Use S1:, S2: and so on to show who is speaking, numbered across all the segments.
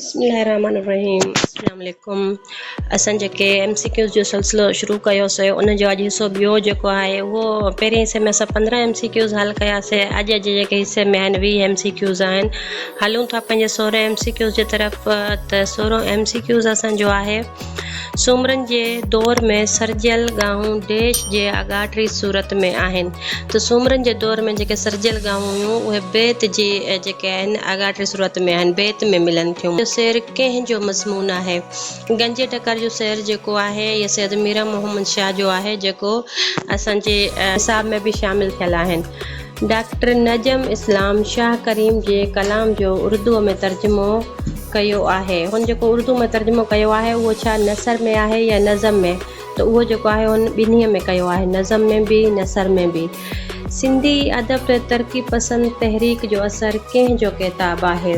S1: بسم الله الرحمن الرحيم السلام عليڪم اسان جيڪي ايم سي ڪيوز جو سلسلو شروع ڪيوسي ان جو اڄ حصو ٻيو جيڪو آهي اهو پهرين حصي ۾ اسان 15 ايم سي ڪيوز حل ڪياسي اڄ جي جيڪي حصي ۾ آهن 20 ايم سي ڪيوز آهن هلون ٿا پنهنجي 16 ايم سي ڪيوز جي طرف ته 16 ايم سي ڪيوز اسان جو آهي سومرن جي دور ۾ سرجيل ڳاهون ڊيش جي آڳاٽي صورت ۾ آهن ته سومرن جي دور ۾ جيڪي سرجيل ڳاهون هيون اهي بيت جي جيڪي آهن آڳاٽي صورت ۾ آهن بيت ۾ ملن ٿيون. جو سير ڪنهن جو مضمون آهي؟ گنجي ٽڪر جو سير جيڪو آهي اهي سيد ميران محمد شاهه جو آهي جيڪو اسان جي نصاب ۾ به شامل ٿيل آهن. ڊاڪٽر نجم اسلام شاهه ڪريم جي ڪلام جو اردوء ۾ ترجمو ڪيو آهي. هن جيڪو اردو ۾ ترجمو ڪيو آهي اهو ڇا نثر ۾ آهي يا نظم ۾ ته اهو جيڪو آهي هن ٻنهي ۾ ڪيو آهي نظم ۾ به نثر ۾ به. سنڌي ادب تي ترقي پسند تحريڪ جو اثر ڪنهن جو ڪتاب آهي؟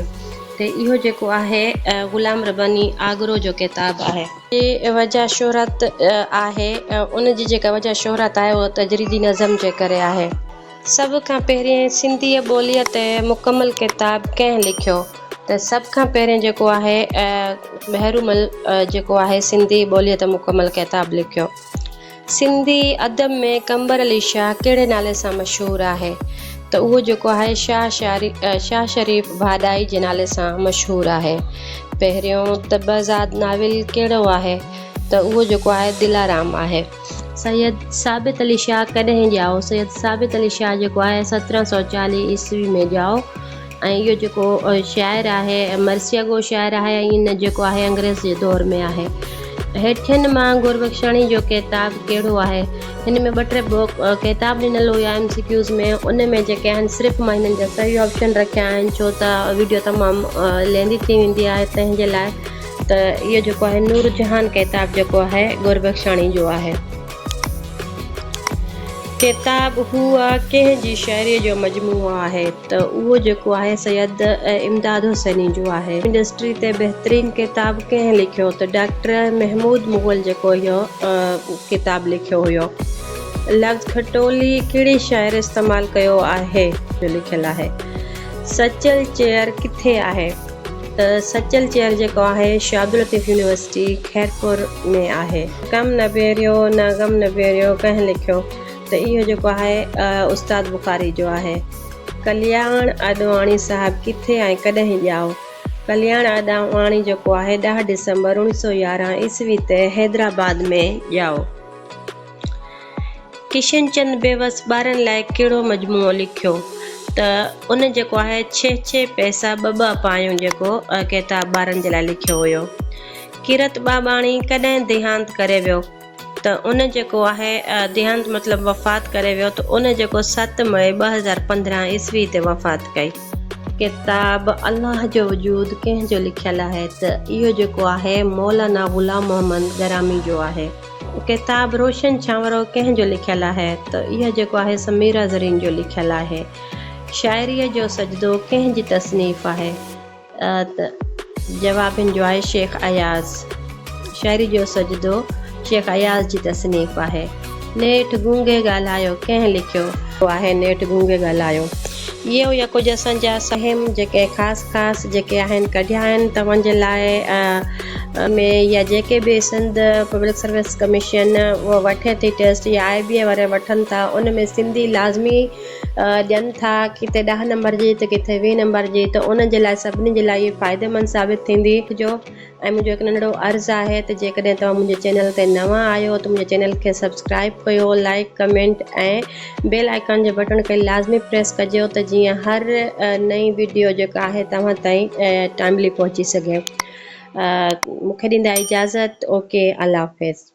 S1: ته اهو جيڪو آهي غلام رباني آگرو جو ڪتاب آهي. جي وجه شهرت آهي ان جي جيڪا وجه شهرت آهي اها تجريدي نظم جي ڪري آهي. سڀ کان پهرين سنڌيء ٻوليء تي مڪمل ڪتاب ڪنهن لکيو؟ ته سڀ کان پهرين جيڪو آهي ڀيرومل جيڪو آهي سنڌي ٻوليء تي مڪمل ڪتاب لکيو. سنڌي ادب ۾ قمبر علي شاهه ڪهڙي نالي سان مشهور آهي؟ ته اهو جيڪو آهي شاهه شريف ڀاڏائي جي نالي سان مشهور آهي. پهريون طبعزاد ناول ڪهڙو آهي؟ ته اهو جيڪو آهي دلارام آهي. سيد ثابت علي شاهه ڪڏهن ڄائو؟ سيد ثابت علي شاهه جيڪو آهي 1740 عيسوي ۾ ڄائو. ۽ اهو جيڪو شاعر آهي مرثيه گو شاعر آهي ۽ ان جيڪو آهي انگريز جي دور ۾ آهي. هيٺين مان گربخشاڻي جو ڪتاب ڪهڙو آهي؟ هن ۾ ٻه ٽي ڪتاب ڏنل هيا ايم سي ڪيوز ۾ ان ۾ جيڪي آهن صرف مان هنن جا صحيح آپشن رکيا آهن ڇو ته ويڊيو تمام ليندي ٿي ويندي آهي تنهن جي لاء ته اهو جيڪو آهي نور جهان ڪتاب جيڪو آهي گربخشاڻي جو آهي. ڪتاب هوء ڪنهن جي شاعريء جو مجموعو آهي ته اهو جيڪو آهي سيد امداد حسيني جو آهي. انڊسٽري تي بهترين ڪتاب ڪنهن لکيو ته ڊاڪٽر محمود مغل جيڪو اهو ڪتاب لکيو هيو. لفظ کٽولي ڪهڙي شاعر استعمال ڪيو آهي؟ جو لکيل آهي. سچل چيئر ڪٿي آهي؟ ته سچل چيئر جيڪو آهي شاهه عبداللطيف يونيورسٽي خيرپور ۾ آهي. ڪم نبيريو نه غم نبيريو ڪنهن لکيو؟ ته اهو جيڪو آهي استاد بخاري جو آهي. ڪلياڻ آڏواڻي صاحب ڪٿي ۽ ڪڏهن ڄائو؟ ڪلياڻ آڏواڻي جيڪو آهي ڏهه ڊسمبر 1911 عيسوي تي حيدرآباد ۾ ڄائو. ڪشن چند بيوس ٻارن لاء ڪهڙو مجموعو لکيو ته ان جيڪو آهي ڇهه ڇهه پئسا ٻه ٻه پايون جيڪو ڪتاب ٻارن جي لاء لکيو هيو. ڪيرت ٻاٻاڻي ڪڏهن ديهانت ڪري ويو ته ان جيڪو آهي ديهانت مطلب وفات ڪري ويو ته ان جيڪو 7 مئي 2015 عيسوي تي وفات ڪئي. ڪتاب الله جو وجود ڪنهن جو لکيل آهي ته اهو جيڪو آهي مولانا غلام محمد گرامي جو آهي. ڪتاب روشن ڇانورو ڪنهن جو لکيل آهي ته اهو جيڪو آهي سميرا زرين جو لکيل آهي. شاعريء جو سجدو ڪنهن جي تصنيف آهي ته جواب هن جو آهي شيخ اياز. شاعري جو سجدو شيخ اياز جي تصنيف آهي. نيٺ گونگي ڳالهايو ڪنهن لکيو؟ آهي نيٺ گونگي ڳالهايو. اهي هيا ڪجهه اسان جا اهم جيڪي خاص خاص جيڪي آهن ڪڍيا آهن توهان جي لاء ۾ يا جيڪي به سنڌ پبلڪ سروس ڪميشن وٺي ٿي ٽيسٽ يا آء بي اي وارا وٺن ٿا ان ۾ سنڌي لازمي ڏين ٿا ڪٿي 10 نمبر جي ته ڪٿي 20 نمبر جي ته ان جي لاء سڀني جي لاء اهي فائديمند ثابت ٿيندي جو ۽ منهنجو هڪ ننڍڙو عرض آهي ته جيڪڏهن توهان منهنجي چينل تي نوان آهيو ته منهنجي چينل کي سبسڪرائب ڪيو لائڪ ڪمينٽ ۽ بيل آئيڪان جي بٽڻ کي لازمي پريس ڪجو ته جيئن هر نئين ويڊيو جيڪا آهي توهان تائين ٽائملي پهچي سگهي مون کي ڏيندا اجازت اوڪي الله حافظ.